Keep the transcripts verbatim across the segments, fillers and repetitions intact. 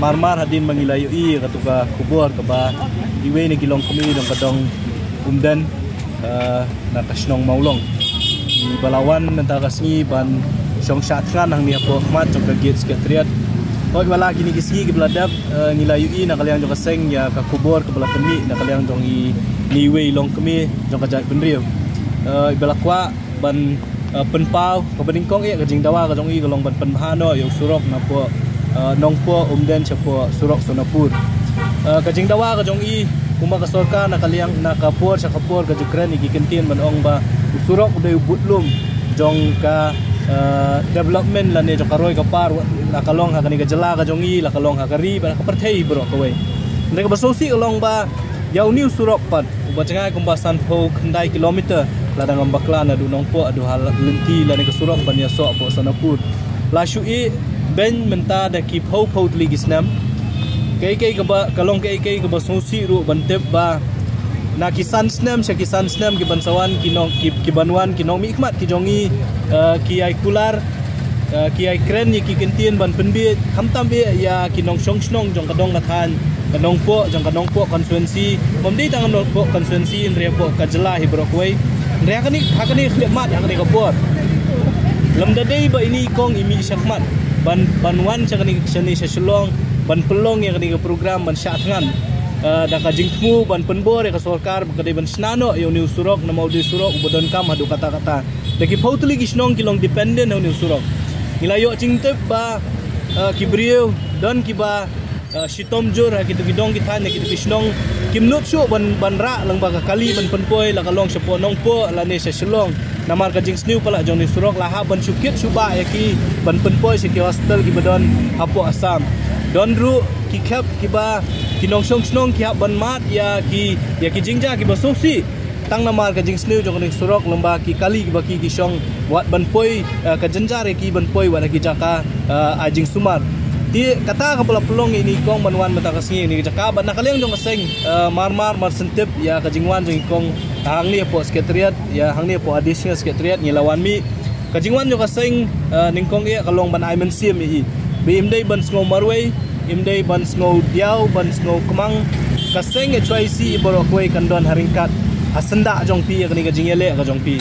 Mar mar hadien ba ngi la ïohi ïa katu ka khubor kaba iwei na ki longkmie jong ka dong Umden na ka shnong Mawlong iba la wan mynta ka sngi ban shong shah thngan hangne hapoh khmat jong ka Gate Secretariat. Hooid, ba la kine ki sngi kiba la dep ngi la ïohi na ka liang jong ka seng ïa ka khubor kaba la pynmih na ka liang jong ine iwei i longkmie jong ka jaitbynriew iba la kwah ban pynpaw kaba nyngkong eh ka jingdawa ka jong i ka long ban pynbha noh ïa u surok napoh Nongpoh Umden shapoh surok Sonapur. Ka jingdawa ka jong i kumba ka sorkar na ka liang na ka por sha ka por ka ju kren ïa ki kyntien ban ong ba u surok u dei u budlum jong ka development lane jong ka roi ka par, la ka long ha kane ka jylla ka jong i, la ka long ha ka ri bad ha ka pyrthei baroh kawei. Hynrei kaba sngewsih ka long ba ïa une u surok pat uba jngai kumba sanphew khyndai kilometer, la dang ym bakla naduh Nongpoh haduh ha lynti lane ka surok ban ïasoh hapoh Sonapur, la shu ïehbeiñ mynta da ki phew phew tylli ki snem. Kaei kaei kaba ka long kaei kaei kaba sngewsih ruh ban tip ba na ki san snem sha ki san snem ki ban sa wan ki nong ki ban wan ki nongmihkhmat ki jong i ki ïai kular ki ïai kren ïa ki kyntien ban pynbiej khamtam eh ïa ki nongshong shnong jong ka dong ka thaiñ ka Nongpoh jong ka Nongpoh constituency. Bym dei tang Nongpoh constituency hynrei hapoh ka jylla hi baroh kawei. Hynrei ha kane ha kane khlieh mat ha kane ka por lymda dei ba ine i kong i mih shakhmat ban, ban wan sha kane, sha ne sha Shillong, ban pynlong ïa kane ka program ban shah thngan, eh, da ka jingthmu ban pynbor ïa ka sorkar ba ka dei ban shna noh ïa une u surok, namar u dei u surok uba donkam haduh katta katta. Da ki phew tylli ki shnong ki long dependent ha une u surok. Ngi la ïoh jingtip ba, eh, ki briew don kiba, eh, shitom jur ha kito ki dong ki thaiñ, ha kito ki shnong, kim nud shuh ban, ban rah lyngba ka kali ban pynpoi, la ka long shapoh Nongpoh lane sha Shillong. Namar ka jingsniew palat jong une u surok, la hap ban shu kit shu bah ïa ki ban pynpoi sha ki hostel kiba don hapoh Assam. Don ruh ki khep kiba ki nongshong shnong ki hap ban mad ïa ki, ïa ki jingjia kiba sngewsih tang namar ka jingsniew jong kane ka surok, lyngba ki kali kiba ki, ki shong wat ban poi, eh, ka jynjar ïa ki ban poi wat ha ki jaka, eh, ai jingsumar. Te kata kaba la pynlong ïa ine i kong ban wan mynta ka sngi ïa kane ka jaka, bad na ka liang jong ka seng, eh, mar mar mar shen tip ïa ka jingwan jong i kong hangne hapoh Secretariat, ïa hangne hapoh Additional Secretariat ngi la wan mih. Ka jingwan jong ka seng, eh, nyngkong eh ka long ban ai mynsiem ïa i, ba im dei ban sngew marwei, im dei ban sngew diaw, ban sngew kmang. Ka seng H Y C baroh kawei kan don ha ryngkat, ha syndah jong phi ïa kane ka jingïaleh ka jong phi.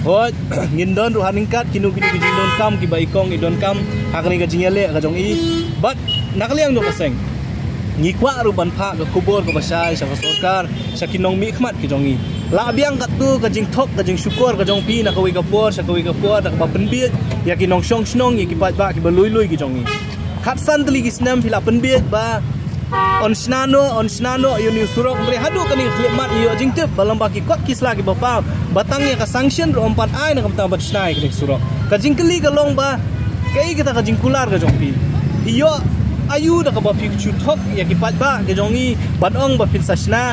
Hooid, ngin don ruh ha ryngkat kino kino ki jingdonkam kiba i kong i donkam ha kane ka jingïaleh ka jong i. Bad na ka liang jong ka seng, ngi kwah ruh ban phah ka khubor kaba shai sha ka sorkar, sha ki nongmihkhmat ki jong i. Lah biang katto ka jingthok ka jingshukor ka jong phi na kawei ka por sha kawei ka por, da kaba pynbiej ïa ki nongshong shnong, ïa ki paidbah kiba lui lui ki jong i. Khatsan tylli ki snem phi la pynbiej ba yn shna noh, yn shna noh ïa une u surok, hynrei haduh kane ka khyllipmat ngi ïoh jingtip ba lyngba ki kot ki sla kiba paw, ba tang ïa ka sanction ruh ym pat ai na ka bynta ban shna ïa kane ka surok. Ka jingkylli ka long ba kaei kata ka jingkular ka jong phi? Phi ïoh aïu da kaba phi shu thok ïa ki paidbah ki jong i ban ong ba phin sa shna,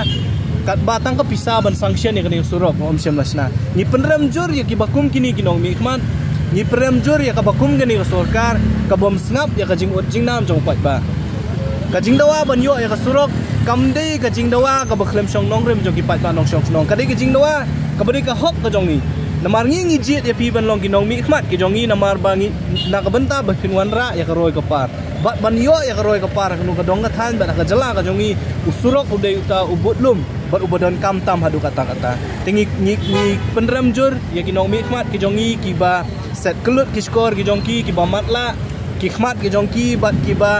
katba tang ka pisa ban sanction ïa kane ka surok ym shym la shna. Ngi pynrem jur ïa kiba kum kine ki nongmihkhmat, ngi pynrem jur ïa kaba kum kane ka sorkar kaba ym sngap ïa ka jingud jingnam jong u paidbah. Ka jingdawa ban ïoh ïa ka surok kam dei ka jingdawa kaba khlem shong nongrim jong ki paidbah nongshong shnong, ka dei ka jingdawa kaba dei ka hok ka jong i. Namar ngi, ngi jied ïa phi ban long ki nongmihkhmat ki jong i, namar ba ngi, na ka bynta ba phin wanrah ïa ka roi ka par bad ban ïoh ïa ka roi ka par ha kano ka dong ka thaiñ bad ha ka jylla ka jong i, u surok u dei uta u budlum bad uba donkam tam haduh katta katta. Te ngi, ngi, ngi pynrem jur ïa ki nongmihkhmat ki jong i kiba set kyllut ki shkor ki jong ki, kiba matlah ki khmat ki jong ki bad kiba,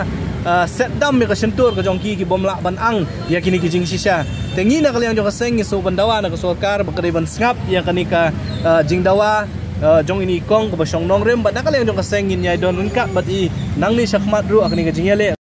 ah, set dam ïa ka shyntur ka jong ki, kibym lah ban ang ïa kine ki jingshisha. Te ngi na ka liang jong ka seng ngi sngewbha ban dawa na ka sorkar ba ka dei ban sngap ïa kane ka, ah, jingdawa, ah, jong ine i kong kaba shong nongrim, bad na ka liang jong ka seng ngin ïai don ryngkat bad i nangne shakhmat ruh ha kane ka jingïaleh